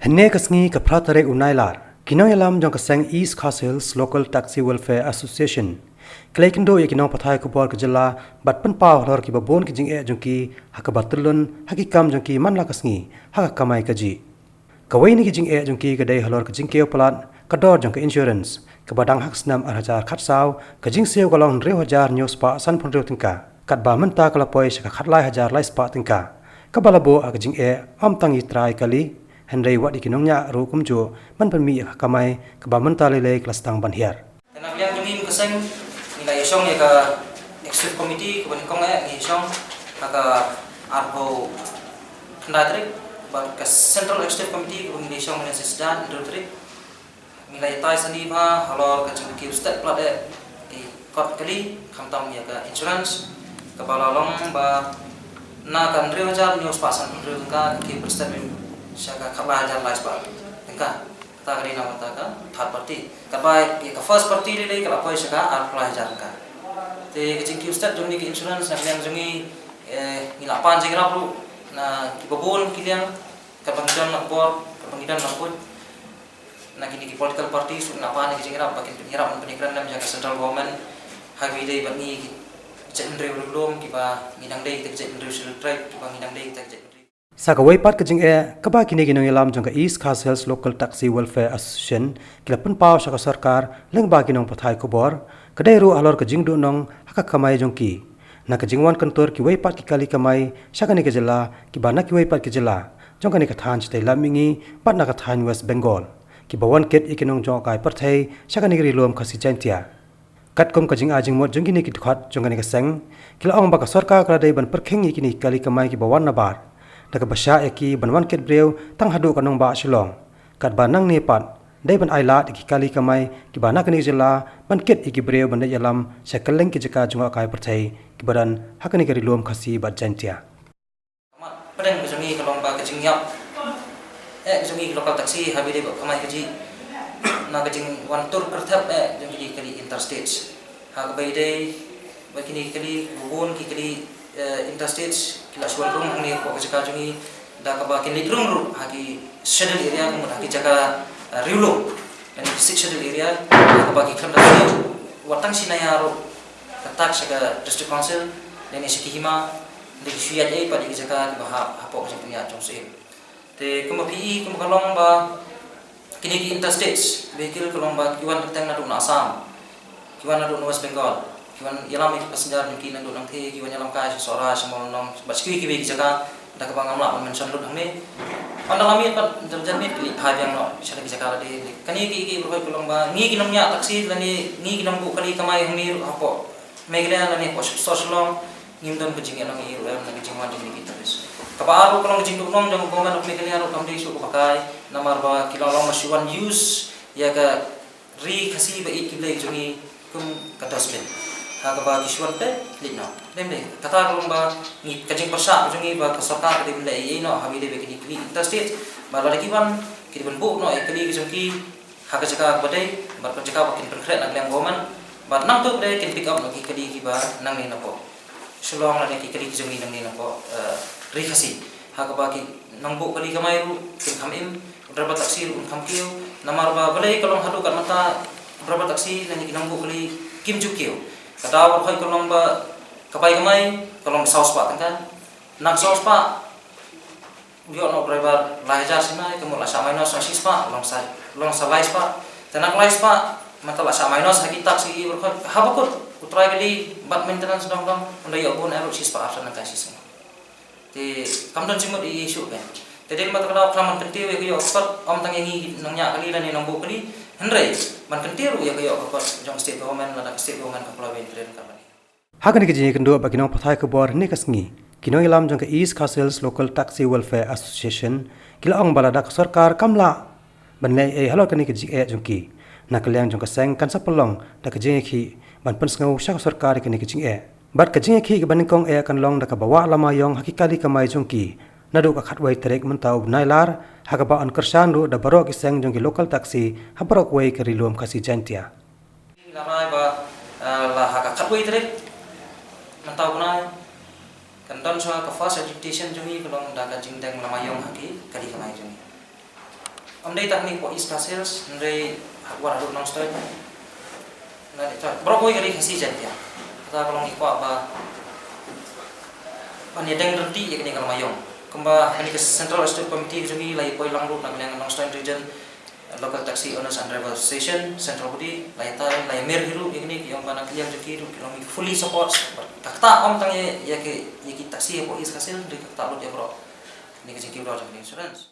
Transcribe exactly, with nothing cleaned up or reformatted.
Hynne ka sngi ka phra tarik u Nailar, ki nongïalam jong ka seng East Khasi Hills Local Taxi Welfare Association ki la ïakynduh ïa ki nongpathai khubor ka jylla bad pynpaw halor kiba bun ki jingeh jong ki ha kaba tyllun ha ki kam jong ki man la ka sngi ha ka kamai kajih. Kawei na ki jingeh jong ki ka dei halor ka jingkiew palat ka dor jong ka insurance kaba dang ha ka snem ar hajar khatsaw, ka jingsiew ka long hynriew hajar hynñiew spah sanphew hynriew tyngka, katba mynta ka la poi sha ka khatlai hajar lai spah tyngka. Kaba la buh ha ka jingeh ym tang ïa ki trai kali, hynrei wat ïa ki nongñiah ruh kumjuh ban pynmih ïa ka kamai kaba mynta lei lei ka la sdang ban hiar. Te na ka liang jong ngi kum ka seng, ngi la ïashong ïa ka executive committee kaba nyngkong, eh, ngi ïashong ha ka arphew khyndai tarik, bad ka central executive committee kaba ngi la ïashong mynne ka sngi Saitjaiñ, hynriew tarik. Ngi la ïatai sani bha halor ka jingkiew stet palat ïa ki kot kali, khamtam ïa ka insurance, kaba la long ba na ka hynriew hajar hynñiew spah sanphew hynriew tyngka, ka kiew pynstet sha ka khatlai hajar lai spah tyngka. Kata ka dei na ka bynta ka third party. Katba ïa ka first party lei lei ka la poi sha ka arphew lai hajar tyngka. Te ka jingkiew stet jong ngi ka insurance na ka liang jong ngi, eh, ngi la pan jingïarap ruh na kiba bun ki liang, kaba ngi don na ka bor, kaba ngi don na ka pud, na kine ki political parties ruh ngi la pan ïa ka jingïarap ba kin pynïarap ban pynïakren lem ïa ka central government ha kaba ïadei bad ngi ki jaitbynriew riewlum kiba ngi dang dei kita ki jaitbynriew Scheduled Tribe, kiba ngi dang dei kita ki jaitbynriew. Sa kawei pat ka jingeh kaba kine ki nongïalam jong ka East Khasi Hills Local Taxi Welfare Association ki la pynpaw sha ka sorkar lyngba ki nongpathai khubor ka dei ruh halor ka jingduhnong ha ka kamai jong ki. Na ka jingwan kyntur kiwei pat ki kali kamai sha kane ka jylla kiba na kiwei pat ki jylla jong kane ka thaiñ shatei lam mihngi bad na ka thaiñ West Bengal, kiba wan kit ïa ki nongjngohkai pyrthei sha kane ka Ri Lum Khasi Jaintia. Katkum ka jingai jingmut jong kine ki dkhot jong kane ka seng, ki la ong ba ka sorkar ka la dei ban pyrkhing ïa kine ki kali kamai kiba wan nabar, da kaba shah ïa ki ban wan kit briew tang haduh ka nongbah Shillong. Katba nangne pat dei ban ailad ïa ki kali kamai kiba na kane ka jylla ban kit ïa ki briew ban leit ïalam sha kylleng ki jaka jngohkai pyrthei kiba don ha kane ka Ri Lum Khasi bad Jaintia. Ka mat pdeng ka jong ngi ka long ba ka jingïap, eh, ka jong ngi ka local taxi ha kaba ïadei bad ka kamai kajih, na ka jingwan tur kyrthep, eh, jong kine ki kali interstate. Ha kaba ïadei bad kine ki kali, bun ki kali, eh, interstate ki la shu wan rung hangne hapoh ka jaka jong ngi, da kaba kin leit rung ruh ha ki schedule area, ka mut ha ki jaka, eh, riewlum, lane ki six schedule area, da kaba ki khlem da siew wat tang shi naïa ruh ka tak sha ka district council lane sha ki hima, da ki shu ïaid ei pat ïa ki jaka kiba hap hapoh ka jingpynïaid jong u Syiem. Te kumba phi i, kumba ka long ba kine ki interstate vehicle ka long ba ki wan kyrteng naduh na Assam, ki wan naduh na West Bengal, ki wan ïalam ïa ki passenger jong ki naduh Nangthe, ki wan ïalam kai sha Sohra, sha Mawlynnong bad sha kiwei kiwei ki jaka, da kaba ngam lah ban mention lut hangne. Ynda la miet pat, ynda la jan miet ki leit phai biang noh sha la ki jaka lade. Kane ki, ki baroh ka long ba ngi ki nongñiah taxi lane ngi ki nongbuh kali kamai hangne ruh hapoh Meghalaya lane hapoh sor Shillong, ngim don ka jingeh nongïalam na ka jingwan jong kine ki tourist. Kaba ar ruh ka long ka jingduhnong jong ka government of Meghalaya ruh kam dei shuh kaba kai, namar ba ki la long ba shu wan use ïa ka Ri Khasi ba ïeit ki Blei jong ngi kum ka dustbin. Ha kaba ki shu wan peit leit noh. Dei, dei, kata ka long ba ngi, ka jingpyrshah jong ngi ba ka sorkar ka dei ban leh ei ei noh ha kaba ïadei bad kine ki kali interstate, ba lada ki wan ki dei ban buh noh ïa ki kali ka jong ki ha ka jaka ba dei, bad ka jaka ba kin pynkhreh na ka liang government, bad nangta ka dei kin pick up noh ki kali kiba nangne napoh Shillong lane ki kali ki jong ngi nangne napoh, eh, Ri Khasi. Ha kaba ki nongbuh kali kamai ruh kin kham im, u driver taxi ruh un kham kiew, namar ba balei ka long haduh katne mynta u driver taxi lane ki nongbuh kali kim ju kiew. Ka daw baroh ka long ba ka bai kamai ka long saw spah tyngka. Na ka saw spah u ïoh noh u driver lai hajar shi mai, ka mut la shah minus shi spah, long sa, long sa lai spah. Te na ka lai spah mynta la shah minus ha ki taxi baroh, haba kut u trai kali bad maintenance dong dong, ynda ïoh bun ruh shi spah arphew tyngka shi sngi. Te kam don jingmut ei ei shuh. Te dei namar kata ka daw khlem ban kyntiew ïa ka ïoh ka kot, ym tang ïa ngi nongñiah kali lane nongbuh kali, hynrei ban kyntiew ruh ïa ka ïoh ka kot jong state government, lada ka state government ka pynlong wei tren ka bani. Ha kane ka jingïakynduh bad ki nongpathai khubor hynne ka sngi, ki nongïalam jong ka East Khasi Hills Local Taxi Welfare Association ki la ong ba lada ka sorkar kam lah ban leh ei ei halor kane ka jingeh jong ki, na ka liang jong ka seng kan sa pynlong da ka jingïakhih ban pynsngew sha ka sorkar ïa kane ka jingeh. Bad ka jingïakhih kaba nyngkong eh kan long da kaba wah lama ïong ha ki kali kamai jong ki naduh ka khatwei tarik mynta u Nailar, ha kaba yn kyrshan ruh da baroh ki seng jong ki local taxi ha baroh kawei ka Ri Lum Khasi Jaintia. Ngi la rai ba, eh, la ha ka khatwei tarik mynta u bnai kan don shuwa ka first agitation jong ngi, ka long da ka jingdeng lama ïong ha ki kali kamai jong ngi. Ym dei tang hangne hapoh East Khasi Hills, hynrei wat haduh Nongstoiñ. Nangta baroh kawei ka ri Khasi Jaiñtia. Kata ka long ïa ka ba ban ïadeng ryntih ïa kane ka lama ïong. Kumba kane ka Central Executive Committee ka jong ngi la ïa poi lang ruh na ka liang Nongstoiñ Region Local Taxi Owners and Drivers Association, Central Body, la ïa tai, la ïa mir hi ruh ïa kane, ki ong ba na ka liang jong ki ruh ki long fully support. Kata ym tang ïa, ïa ki, ïa ki taxi hapoh East Khasi Hills, hynrei kata lut ïa baroh. Kane ka jingkiew jong ka insurance.